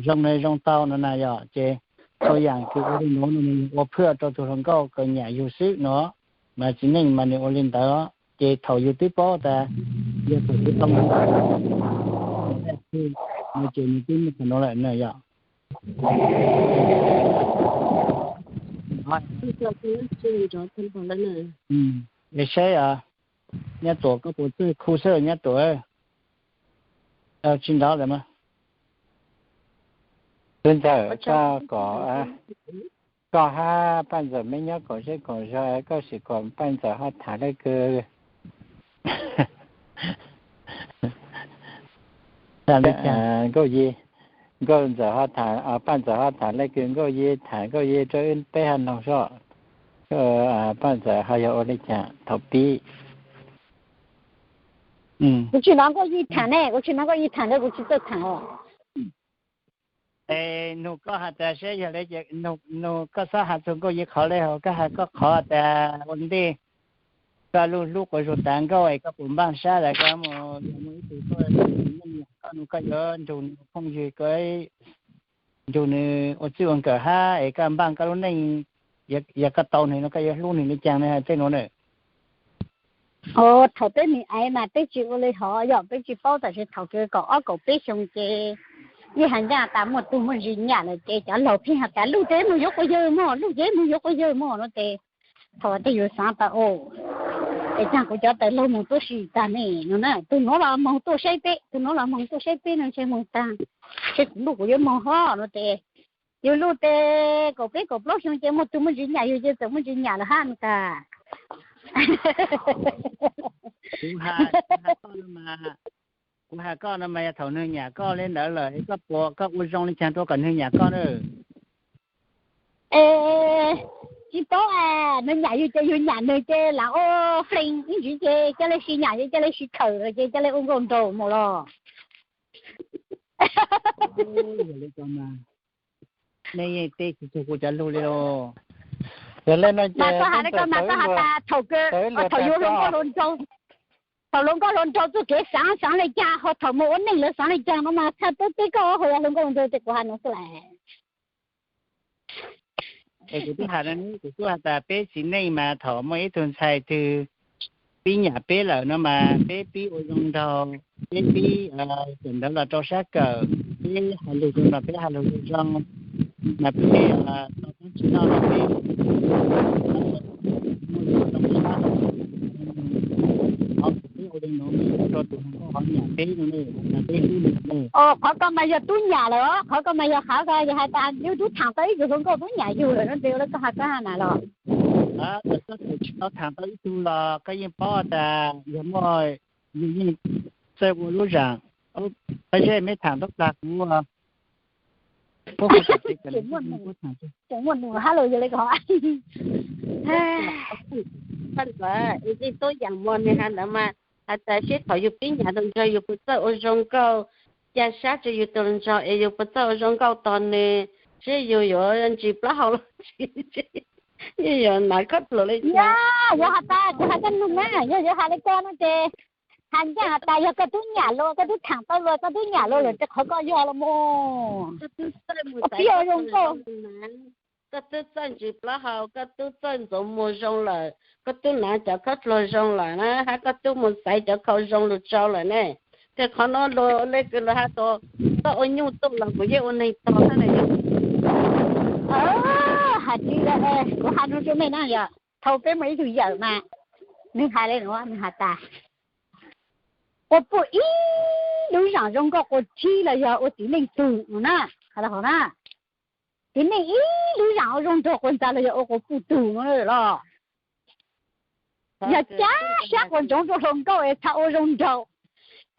zoo zoo tau no na yom. Ces txhua yaam kws ua li nuav no nws ua phwj rau tus hluas nkauj kws nyam yug xwb no, mas txiv neej mas nws ua li ntawd. Ces thaum yus twb paub tas yog thaum yus tau no ces nws twb muaj qhov nuav lawm na yom. Es saib, Nyab Tuam, koj puas txawj khu xwb Nyab Tuam? Tsis nrov lawm mas. Tub Ntxawm, koj kom, koj hab Paj Ntxawm meb nyob koom zej koom zog, koj sim kom Paj Ntxawm ho tham leej kws Nkauj Yi, Nkauj Ntxawm ho tham, Paj Ntxawm ho tham leej kws Nkauj Yi tham Nkauj Yi rau wb peb ho noog soj. Paj Ntxawm ho yog ua li cas thaum pib? Kuv tsis hnov Nkauj Yi tham ne, kuv tsis hnov Nkauj Yi tham ntawd kuv tsis txawj tham os. Es nug koj has tas saib yog le, nug koj xob has txug Nkauj Yi qhov le, koj has koj qhov tas ua ntej koj lub hlub quas zug tas Nkauj es koj puas npaaj sab tas koj mus yog muaj ib tug tuaj nug koj yuav nrug nws ua phooj ywg, koj nrug nws ua txij ua nkawm hab es koj npaaj koj lub neej, yog koj tau nwg no koj yuav hlub nwg li caag ne, tej nuav na. Thaum peb me aiv mas peb tsis ua li hov, yog peb tsis paub, tam sis thaum kws kaum ob kaum peb xyoo ces Yeej has ncaj tas muaj tug muaj ntsis nyam lawm ces cov laug pheej has tas luj ces mus yuav quas yawg mog, luj ces mus yuav quas yawg mog no ces thaum twg yus xaav tas o, es caag kuv cov tawv laug moog tuab si tag ne no na, tug nuav los moog tuaj saib peb, tug nuav los moog tuaj saib peb no ntshe moog tag, ntshe kuv luj kuv yuav moog hov no ces yus luj tes kaum peb kaum plaub xyoo ces muaj tug muaj ntsis nyam yus ces txawm muaj ntsis nyam lawm hab no tas. Kuv has koj no mas yog thaum nwg nyam koj le ntawd lawm es koj puas, koj ua zoo le caag rua kom nwg nyam koj na? Es tsis paub, nwg nyam yus ces yus nyam nwg ces lam ua flees ib ntsis ces ca le sib nyam ces ca le sib khawm lawm ces ca le ua nkauj nraug mus los. Nej yeej teb tsis txug kuv cov lug li los. Yog le no ces koj has le koj mas koj has tas thaum, thaum yus hluas nkauj hluas nraug, thaum hluas nkauj hluas nraug txuj kev xaav xaav le caag, ho thaum mus ua neej lawv xaav le caag no mas txhaj tub teb koj, ho yog hluas nkauj hluas nraug ces kuv has no xwb las. Es kuv tub has, kuv tub has tas peb txiv neej mas thaum muaj ib tug ntxhais twg pib nyam peb lawm no mas peb pib ua zoo nraug, peb pib tawm ntawd los rau sab kawm, peb hais lug zoo los peb hais lug zoo zoo, mas peb tau tub tsis noj los peb muaj zoo sab, qhov peb ua li nuav rau tus hluas nkauj hov nyam peb no, peb hlub nws. Qhov koj mas yog tub nyam lawm, qhov koj mas yog qhov koj yog has tas yus tub thaam tau ib tug hluas nkauj tub nyam yug lawm no ces ua le koj has koj has mas los. Thaum koj thaam tsis tau thaam tau ib tug los koj yeej paub tas yog muaj, yus yeej txawj ua lub zaam. Pab zeb meb thaam tub plag kuv. Tseem muaj num hab los yog le koj. Paj ntxawm, es tub yaam mo nwg has ntawd mas has tas seb thaum yus pib nyam tau ntsawg yus puas txawj ua zoo nkauj, ca sab rua yus tug nraug es yus puas txawj ua zoo nkauj tog nwg, seb yus yuav ntsis plaub hau los tsis, yuav yuav nav khob pluas le caag. Yog has tas kuv has koj nug na, yog yuav has le koj no ces has ncaj has tas yog koj tub nyam luas, koj tub thaam tau luas, koj tub nyam luas lawm ces qhov koj yog los mus. Koj pib ua zoo nkauj. Koj tub txawj ntsis plaub hau, koj tub txawj ntxuav muag zoo lawm, koj tub nav cov khob pluas zoo lawm na, hab koj tub mus xaiv cov khau zoo lug tsau lawm ne. Ces qhov nuav luas le kws luas has tas koj ua nyuj tuaj los kuv yeej ua neeg tog hab na yog. Has tsi, kuv has nug rua mej na yog, thaum peb muaj ib tug yawm mas nwg has le nuav, nwg has tas ua puj ib lub zaam zoo nkauj quas tsib los yog ua txiv neej tug no na, has le hov na. Txiv neej ib lub zaam ua zoo nraug quas ntxa los yog ua quas puj tug no los. Yog cab sab quas ntsoov rua hluas nkauj es txhaj ua zoo nraug,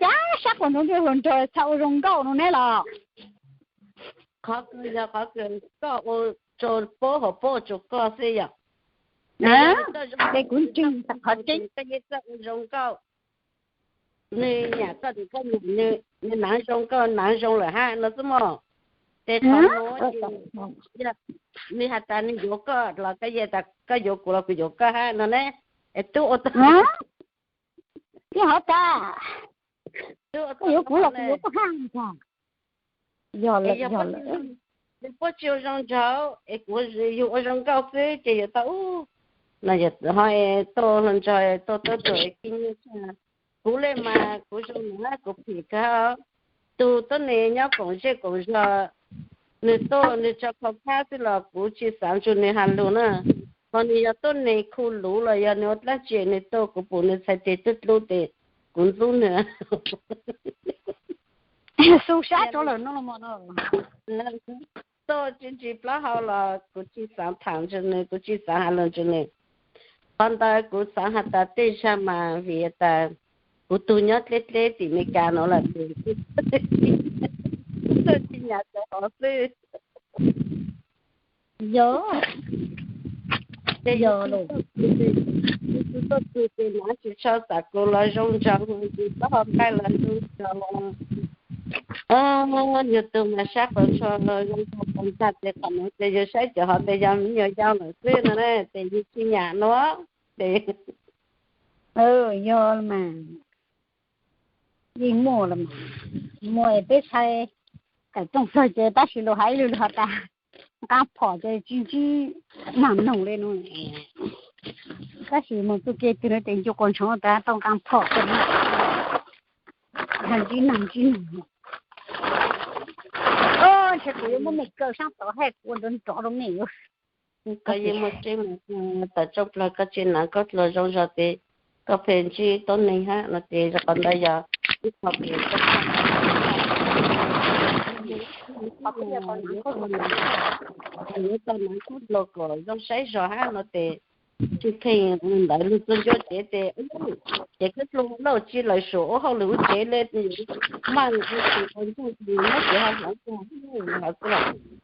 cab sab quas ntsoov rua hluas nraug es txhaj ua zoo nkauj no ne los. Qhov kws yog qhov kws koj ua rua puab hauv puab ua rua koj xwb yog. Kuv ntseeg qhov tseeb. Koj yeej txawj ua zoo nkauj, nwg nyam koj, koj nyam nwg, nwg naav zoo koj naav zoo lawm hab no xwb mog. Ces qhov nuav ces nwg has tas nwg yuav koj los koj yeej tas koj yuav kuv los kuv yuav koj hab no ne. Es tub ua tau, yeej hov tas, tub ua tau yuav kuv los kuv yuav koj hab. Yog lawm, yog lawm. Yog puab tsi ua zoo nraug es kuv yug ua zoo nkauj xwb ces yuav tau ub. No ho tuaj hluas nraug tuaj tuab tuag khib nyiab tshaj. Kuv le mas kuv zoo nraug kuv phim kawg. Tug tuab neeg nyob koom zej koom zog, nwg tuaj nwg tso khau khab xwb los kuv tsi xaav nrug nwg has lug na. Ho nwg yog tuab neeg khu luv los yog nwg ua dlaab tsi nwg tuaj kuv pum nwg txhais tes tub dlub tes kuv ntxub nwg. Xu sab rov lawm no. Tuaj tsi ntsis plaub hau los kuv tsi xaav tham nrug nwg, kuv tsi xaav has lug nrug nwg. Qhov ntawd kuv xaav has tas tej zag mas vim tas kuv tug nyob dleb dleb tim Amelikas no lawm, kuv txawj tsi nyam cov hov xwb. Yog, yog lawm. Tus tuaj txug ces naav tsis tshua xav kuv los zoo nraug, tus tuaj ho nqaij los zoo nraug. Yug tug mas sab qhov tshua zoo nraug tas ntag ces qhov nuav ces yug saib cov hov tes yog me nyuam yaus lawm xwb no na, ces yug tsi nyam nuav ces. Yog mas, yeej muaj los mas, muaj peb txhais kawm tooj txog ces tab sis lug hais ib lug lug has tas nqaa phom ces tsi ntsib naag noog le nuav. Tab sis moog txug kev twg no ces ncu quas ntsoov tas tau nqaa phom, ntsib naag ntsib noog. thiab kuv yuav muab mej kaw sab tod hab kuv ua nrov nrov rau mej. Koj yeej muaj tseeb, tawm rooj plaws koj tsis hnav koj dluas zoo zog ces koj pheej ntsib tub neeg hab no ces qhov ntawd yog ib qho kws yuav tau hnav koj dluas kom zoo saib zog hab no ces tsis pheej ntawd lug txug ncua cev ces, ces koj dluas lawm tsis lawm saum ua hauj lwm ua tsev le, maj ua tsis tau ntxuag ces nyob tsev hov hnav hov xwb los.